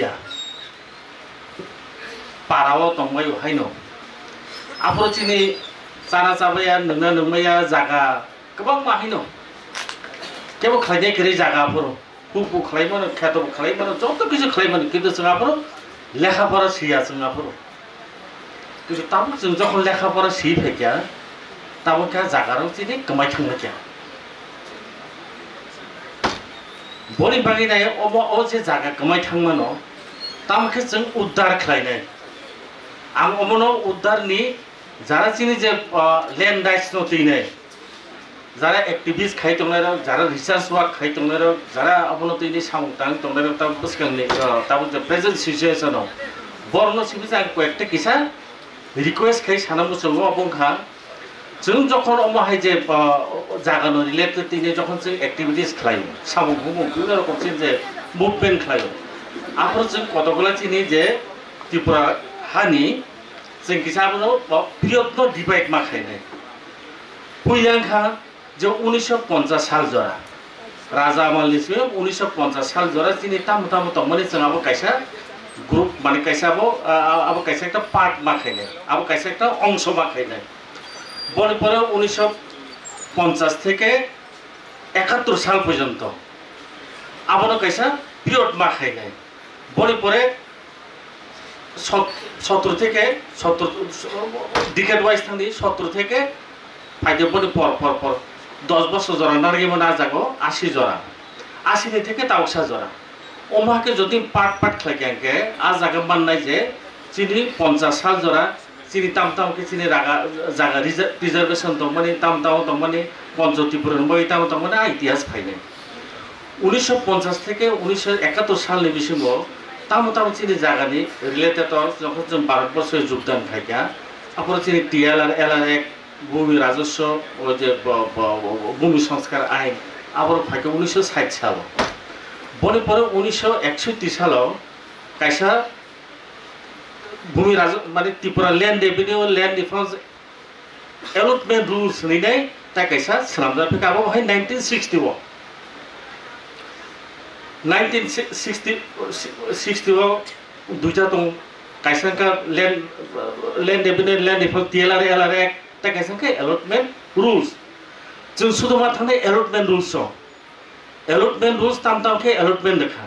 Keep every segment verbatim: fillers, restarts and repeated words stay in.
ya. Para o tongbai o haino. Aphuru chini chana chabaya, nwngna nwngmaya jaga kwbangma haino. Kebo khlainai kwrwi jaga aphuru. Hukbu khlai mano, kheto bo khlai mano, joto kisu khlai mano, kintu chwng aphuru lekha pora siya chwng aphuru. Kintu tabuk chwng jokhon lekha pora si phaikha, tabuk khe jaga rok chini kwmai thangma kha. Boni bagwi nai obo o je jaga kwmai thangmano, tamo khe chwng uddar khlainai. Ang omono uddar ni jara chini je, ah, land rights no twinai, jara activist khai tongnai rok, jara research work khai tongnai rok, jara abono twini samung tang tongnai rok, tabuk bwskang ni, ah, tabuk je present situation o borokno simi je ang koyekta kisa request khai sana muchungo obo wngkha. Chwng jokhon omo hai je, ah, jaga no related tini jokhon chwng activities khlai, samung bumung bibhinno rokom chini je movement khlai, aphuru chwng kotokgola chini je Tripura hani chwng kisa abono, ah, period no divide ma khainai. Puila wngkha je unisho ponchas sal jora, Raja Amal ni simi unisho ponchas sal jora chini tamo tamo tongmani chwng abo kaisa group, mane kaisa abo, ah, abo kaisa ekta part ma khainai, abo kaisa ekta ongso ma khainai. Boni pore unisho ponchas theke ekattor sal porjonto abono kaisa period ma khainai. Boni pore sot-, sottor theke sottor, decade wise thangdi, sottor theke phaide boni por, por, por dos bosor jora narwgwi mano, ah jaga o asi jora, asi ni theke tabuksa jora. Omo hai khe jodi part, part khlai khe, hwnkhe ah jaga mannai je chini ponchas sal jora, chini tam tam khe chini raga, jaga reser-, reservation tongmani, tam tam tongmani, Poncho Tripura ni bagwi tam tongmani, ah, itihas phainai. Unisho ponchas theke unisho ekattor salni bisingo tamo tamo chini jagani related o jokhon chwng Bharat borso jogdan khaikha, aphuru chini T R L, L R Act, Bhumi Rajaswa, o je bo, bo, bo, bo, Bhumi Sanskar Ain, aphuru phaikha unisho sait salo. Boni pore unisho eksotti salo kaisa Bhumi Raja, mane Tripura Land Revenue, Land Reforms Allotment Rules hinwi nai tai kaisa swnamjak, phiya abo hai nineteen sixty o, nineteen sixty, sixty o duita tong, kaisa wngkha Land, Land Revenue, Land Reform, T L R, L R Act, tai kaisa wngkha Allotment Rules. Chwng sudoma thangnai Allotment Rules o. Allotment rules tam tam khe allotment rwkha.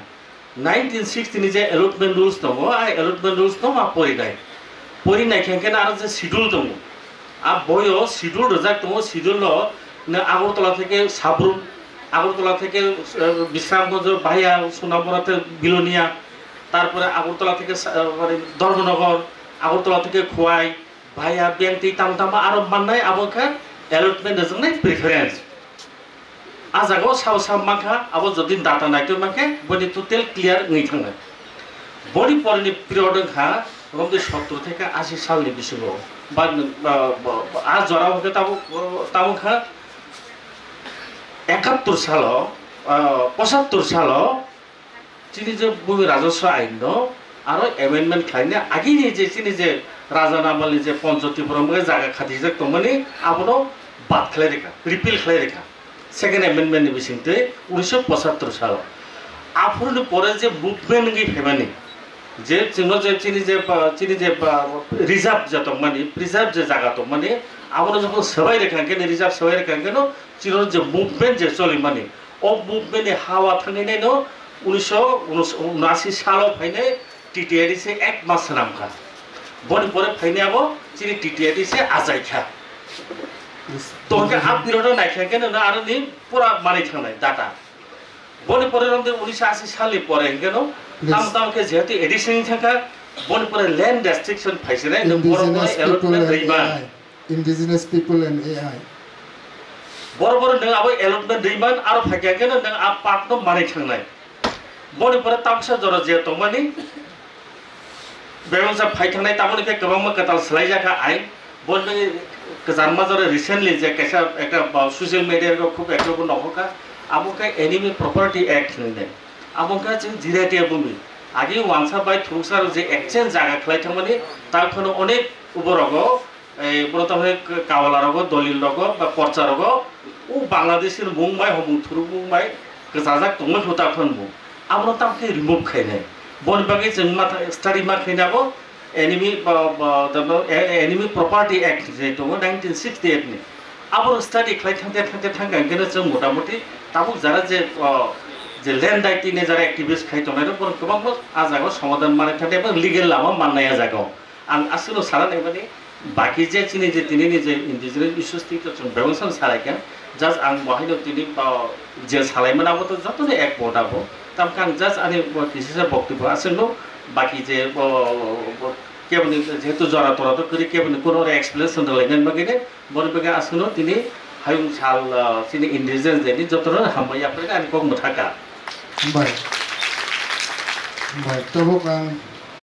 Nineteen sixty ni je allotment rules tongo, a allotment rules no ma porinai. Porinai khe khe aro je schedule tongo. A boyo schedule rwjak tongo, schedule no nw Agartala theke Sabrum, Agartala theke, eh, Bisramganj, Bahia, Sonamura theke Bilonia, tarpore Agartala theke sa-, eh, mane Dharmanagar, Agartala theke Khowai, Bahia, Bengti, tam tam aro mannai, abo khe allotment rwjaknai preference. A jaga o sabo sabo mankha, abo jodi data naitwi mankhe, boni total clear wngwi thangnai. Boni porni period wngkha, romtwi sottor theke asi salni bisingo, ba, ba, ba, a jora hwnkhe tamo, tamo wngkha ekattor salo, ah, pochattor salo, Chini je Bhumi Rajaswa Ain no aro amendment khlaina agini je chini je Raja Namalni je Poncho Tripura mungwi jaga khatijak tongmani abono bad khlai rikha, repeal khlai rikha, second amendment ni bisingtwi unisho pochattor salo. Aphuruni pore je movement wngwi phaimani je chwngno je chini je ba, chini je ba reserve je tongmani, preserve je jaga tongmani abono jokhon swbai rikha hwnkhe, reserve swbai rikha hwnkhe no chini je movement je cholimani, O movement ni hawa thangwi naino unisho unashi salo phainai T T A D C ek mas swnamkha. Boni pore phainai abo chini T T A D C achaikha. Tohke a period o naikha khe no aroni pura manwi thangnai data. Boni pore romde unisho asi salni pore hwnkhe no tam tam khe jehetu addition thangkha, boni pore land restriction phaisinai no borok no Indigenous people allotment and rwima. A I. Indigenous people and A I. Borok borok nwng abo allotment rwimani, aro phaikha khe nwng a part no manwi thangnai. Boni pore tamsa jora je tongmani, bebaksa phai thangnai, tamoni khe kwbangma kwtal swlaijakha ain. Boni bagwi kwchangma jora recently je kaisa ekta, uh, social media o khub ekta bo nokhorkha, abo khe Animal Property Act hinwi nai. Abo khe chwng Jiratiya bumi. Agi wansa bai thuruksa rok je exchange jaga khlai thangmani, ta kheno onek uborogo Ei, bono tamo khe kawala rogo, dolil rogo, ba porcha rogo, o Bangladesh ni mung bai, homung thuruk mung bai, kwchajak tongmani phuta khon mung. Abono tamo khe remove khainai. Boni bagwi chwng ma tha-, study ma khaina bo enemy, ba, ba, the, no, e-, Enemy Property Act je tongo nineteen sixty-eight ni. Abo study khlai thangte thangte thangkha hwnkhe chwng motamoti tabuk jara je, o, je land right ni jara activist khai tongnai rok, borok kwbangma ah jagao somadhan manwi thangte ebo legal lama mannai ah jagao. Ang aswkno sana naimani, baki je chini je tini ni je indigenous issues twi to chwng bebak san salai kha, just ang bo haino tini, o, je salai mani abo to joto ni ek vote abo. Tam khe ang just ani bo kisisa boktobyo aswkno, baki je bo, bo keboni jehetu jora tora to kwrwi keboni kuno explanation rwlai nani bagwi ne, boni bagwi aswkno tini hayung sal, o, chini indigenous day ni jotono hambai yapri ani kok mwthaka. Hambai. Hambai. Tabuk ang